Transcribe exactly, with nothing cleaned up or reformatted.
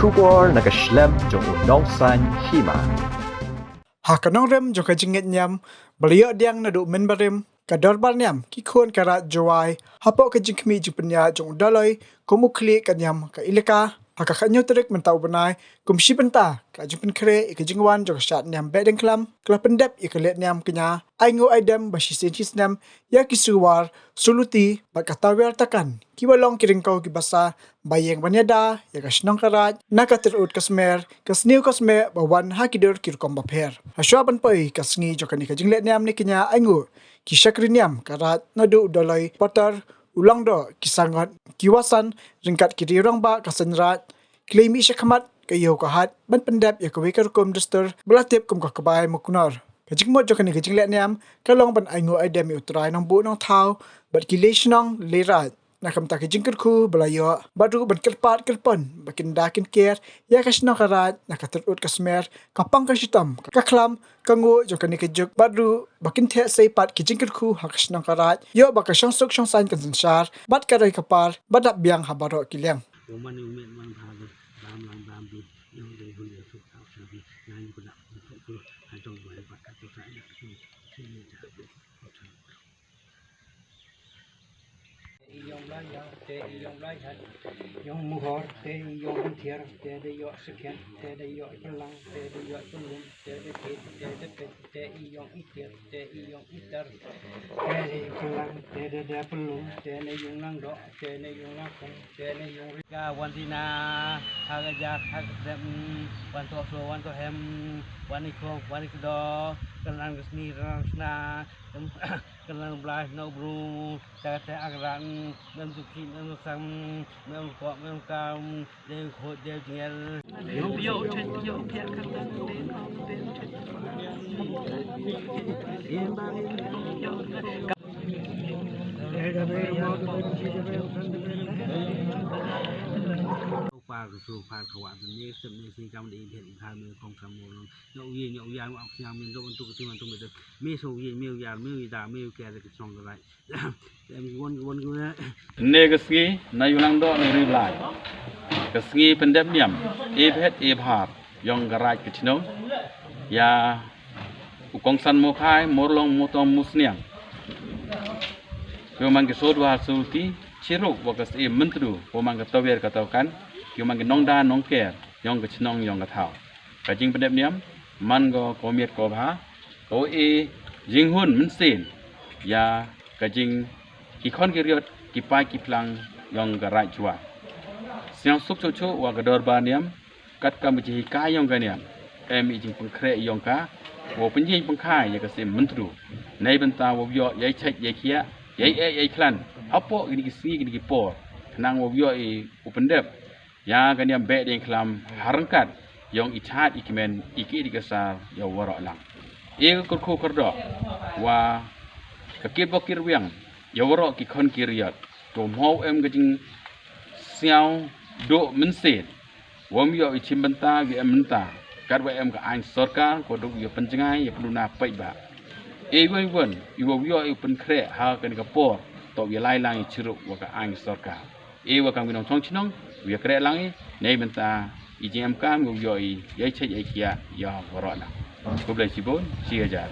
Khubor na ka shlem jong u nongsan hima. Ha ka nongrim jong ka jingngeit niam ba la ïoh diang naduh mynbarim, ka Dorbar Niam ki khun ka Raid Jowai, hapoh ka jingkhmih jingpynïaid jong u Dolloi kum u khlieh ka niam ka Elaka, ha ka khatñiew tarik mynta u bnai, kum shi bynta ka jingpynkhreh ïa ka jingwan jong ka shad niam Behdeiñkhlam, ka la pyndep ïa ka lehniam kñia ainguh aidem ba shisien shisnem ïa ki suwar, suluti bad ka tawiar takan, kiba long ki ryngkew ki basa ba ïeng ban ïada ïa ka shnong ka raid na ka tyr-ut ka smer, ka sniew ka smeh ba wan ha ki dur ki rukom bapher. Hashwa ban poi ka sngi jong kane ka jinglehniam ne kñia ainguh, ki shakri niam ka raid naduh u Dolloi Potter, u Langdoh, ki Sangot, ki Wasan, ryngkat ki riew rangbah ka seiñ raid, ki la mih shakhmat ka ïew ka hait ban pyndep ïa kawei ka rukom dustur ba la tip kum ka Kbai Muknor. Ka jingmut jong kane ka jinglehniam ka long ban ainguh aidem ïa u trai nongbuh nongthaw bad ki lei shnong lei raid na ka bynta ka jingkyrkhu ba la ïoh, bad ruh ban kyrpad kyrpon ba kin da kin ker ïa ka shnong ka raid na ka tyr-ut ka smer, ka pang ka shitom, ka khlam ka nguh jong kane ka juk, bad ruh ba kin theh sei pat ki jingkyrkhu ha ka shnong ka raid, ïoh ba ka shongsuk shongsaiñ kan synshar bad ka rai ka par ba dap biang ha baroh ki liang. Te i yong Blai Yar, te i yong Blai Hat, yong Muhor, te i yong Hyntiar, te da yoh Sakhiat, te da yoh Pynlang, te da yoh Pynlum, te da Pit, te da Pit, te i yong Itiar, te i yong Itar, te da Pynlang, te da da Pynlum, te na yong Langdoh, te na yong Langkong, te na yong Rika, wan tina, ha ka jak, ha ka dep, wan to so, wan to hem, wan i khong, wan i kdo, kan lang ka sni, kan lang sna, kan lang blai, no bru, te te ak ran, mem tu ki, mem tu sam, mem ko, mem kam, de ko, de jingel. Yo, yo, yo, yo, yo, yo, yo, yo, yo, yo, yo, yo, yo, yo, yo, yo, Par ka sur par ka wa ne sep ne sing kam de phet i thar me kong sam mo long. Nyok ye nyok ya ngok siang min do untuk tu untuk me me so ye me ya me da me ke da ke song ka rai. Em won won ne. Ne ka sngi na yu nang do ne ri blai. Ka sngi pyndep niam e phet e bhar yong ka raid ka chnong. Ya u kongsan Mokhai, Morlong, Motong, Musniang. Kyo man ki sodwa sulti, chiruk wa ka se mentru, kyo man ka tawiar ka tawkan, kyo man ki nongda nongker, yong ka chnong yong ka thaw. Ka jingpyndep niam man ko ko miet ko bha, ko e jinghun mynsiem. Ya ka jing ki khon ki riot, ki pai ki plang yong ka raid Jowai. Sñiaw suk chuh chuh wa ka dorbar niam, kat kam ka jinghikai yong ka niam, em i jingpynkhreh yong ka, wow pynjing pynkhai ya ka se mentru. Nei bynta wow yoh yei chait yei khiah, yei eh yei khlan, hapoh kini ki sngi kini ki por, khnang wow yoh i u pyndep ya ka niam Behdeiñkhlam ha ryngkat yong i chait i kmen i ki di ka sar ya waroh lang. I ka kyrkhu kyrdoh wa ka kit bok kit rwiang ya waroh ki khon ki riot, to mhaw em ka jingsñiaw duh mynsiem. Wom yoh i chim bynta wi em bynta, kat wa em ka aiñ sorkar ko duk ya pynjngai ya pynluna paidbah. E won won i wow yoh i pynkhreh ha kani ka por, to ya lai lang i chiruk wa ka aiñ sorkar. E wa kam ki nongchong chnong wi ya kreh lang i, nei bynta i jingem kam wow yoh i yei chait yei khiah ya waroh lang. Khublei chibun, chi hajar.